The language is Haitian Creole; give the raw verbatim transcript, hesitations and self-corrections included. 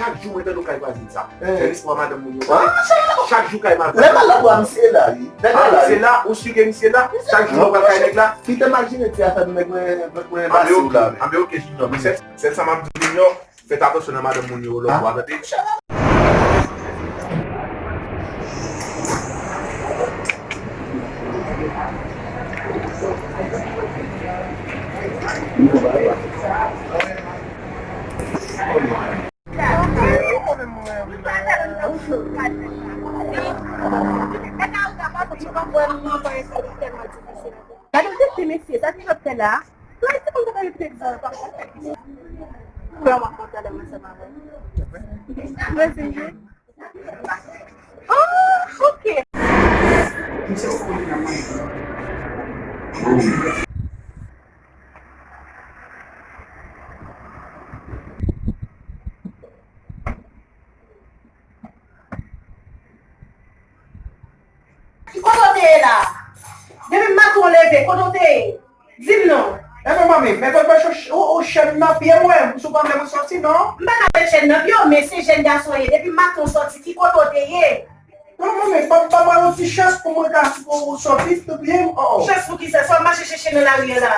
Chak jou mwen tande w kay vwazen sa. Fè respè a madanm moun yo. Chak jou kay mal vwazen. Lè mal la, bwa, misye la, wi. Nèg la, wi. Misye la, ou si ke misye la? Chak jou mwen pral kay nèg la. Kite m al jere ti afè m, nèg mwen, nèg mwen pase w la. Anben, oke, Junior. Men sèl, sèl sa m ap di w, Junior, fè atansyon nan madanm moun yo lòt bò a, tande? Gade w tete mesye, sa ki l ap fè la? Mwen se konn sa l ap fè egzanp. Mwen w ap konn talè mwen ansanm avè l. Mwen se je. Oh, ok. Kote w te ye la? Depi maten w leve, kote w te ye? Di m non. Enben, manmi, men fòk mwen chèche yon chèn nan pye mwen, si w pa vle mwen sòti, non? M pa ka met chèn nan pye w, men se jèn gason w ye. Depi maten w sòti, ki kote w te ye? Non, manmi, ban m, ban mwen yon ti chans pou mwen ka sòti, tanpri, oh, oh. Chans pou kisa? Sa w mache chèche nan lari a la?